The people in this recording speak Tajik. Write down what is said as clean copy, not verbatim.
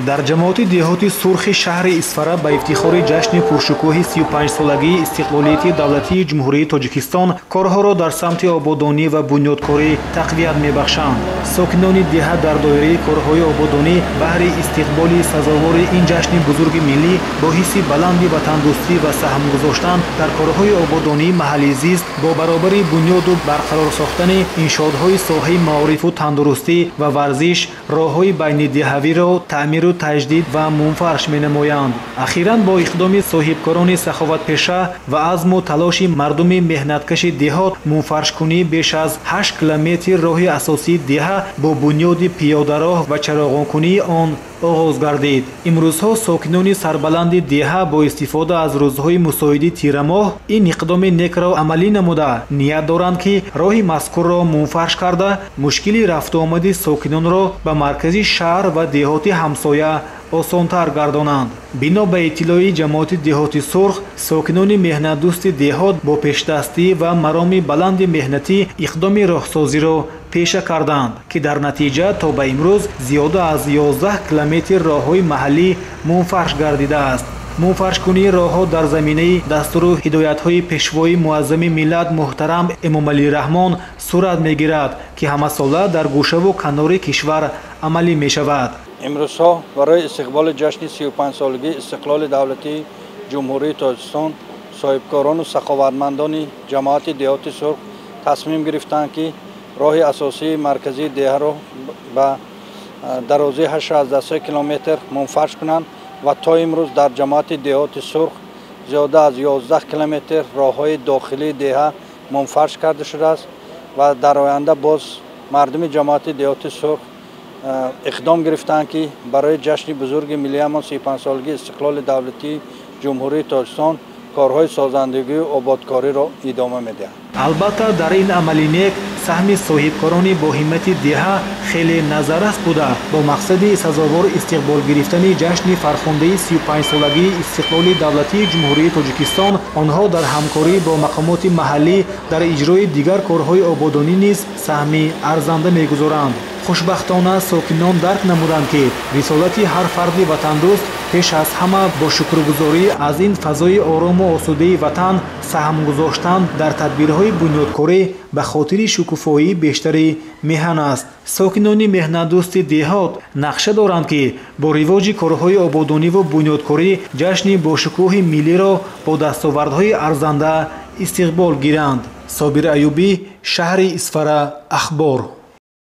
Дар ҷамоати деҳоти Сурхи шаҳри Исфара ба ифтихори ҷашни пуршукӯҳи 35-солагии истиқлолияти давлатии Ҷумҳурии Тоҷикистон корҳоро дар самти ободонӣ ва бунёдкорӣ тақвият мебахшанд. Сокинони деҳа дар доираи корҳои ободонӣ баҳри истиқболи сазовори ин ҷашни бузурги миллӣ бо ҳисси баланди ватандӯстӣ ва саҳм гузоштан дар корҳои ободонии маҳаллии зист бо баробари бунёду барқарор сохтани иншоотҳои соҳаи маорифу тандурустӣ ва варзиш роҳҳои байнидеҳавиро таъмиру таҷдид ва мунфарш менамоянд. Ахиран бо иқдоми соҳибкорони саховатпеша ва азму талоши мардуми меҳнаткаши деҳот мунфаршкунии беш аз 8 километр роҳи асосии деҳа бо бунёди пиёдароҳ ва чароғонкунии он оғоз гардид. Имрӯзҳо сокинони сарбаланди деҳа бо истифода аз рӯзҳои мусоиди тирамоҳ ин иқдоми некро амалӣ намуда ният доранд, ки роҳи мазкурро мунфарш карда мушкили рафтуомади сокинонро ба маркази шаҳр ва деҳоти ҳамсоя осонтар гардонанд. Бино ба иттилои ҷамоати деҳоти Сурх, сокинони меҳнатдӯсти деҳот бо пешдастӣ ва мароми баланди меҳнатӣ иқдоми роҳсозиро пеша карданд, ки дар натиҷа то ба имрӯз зиёда аз 11 километр роҳҳои маҳаллӣ мунфарш гардидааст. Мунфаршкунии роҳҳо дар заминаи дастуру ҳидоятҳои пешвои муаззами миллат муҳтарам Эмомалӣ Раҳмон сурат мегирад, ки ҳамасола дар гӯшаву канори кишвар амалӣ мешавад. Имрӯзҳо барои истиқболи ҷашни 35-солагии истиқлоли давлатии Ҷумҳурии Тоҷикистон соҳибкорону саховатмандони ҷамоати деҳоти Сурх тасмим гирифтанд, ки роҳи асосии марказии деҳаро ба дарозии 8,3 километр мунфарш кунанд ва то имрӯз дар ҷамоати деҳоти Сурх зиёда аз 11 километр роҳҳои дохилии деҳа мунфарш карда шудааст ва дар оянда боз мардуми ҷамоати деҳоти Сурх иқдом гирифтанд, ки барои ҷашни бузурги миллиамон 35-солагии истиқлоли давлатии Ҷумҳурии Тоҷикистон корҳои созандагию ободкориро идома медиҳанд. Албатта, дар ин амали нек саҳми соҳибкорони боҳиммати деҳа хеле назаррас буда, бо мақсади сазовор истиқбол гирифтани ҷашни фархундаи 35-солагии истиқлоли давлатии Ҷумҳурии Тоҷикистон онҳо дар ҳамкорӣ бо мақомоти маҳаллӣ дар иҷрои дигар корҳои ободонӣ низ саҳми арзанда мегузоранд. Хушбахтона сокинон дарк намуданд, ки рисолати ҳар фарди ватандӯст пеш аз ҳама бо шукргузорӣ аз ин фазои орому осудаи ватан саҳм гузоштан дар тадбирҳои бунёдкорӣ ба хотири шукуфоии бештари меҳан аст. Сокинони меҳнатдӯсти деҳот нақша доранд, ки бо ривоҷи корҳои ободониву бунёдкорӣ ҷашни бошукӯҳи миллиро бо дастовардҳои арзанда истиқбол гиранд. Собир Аюбӣ, шаҳри Исфара, Ахбор.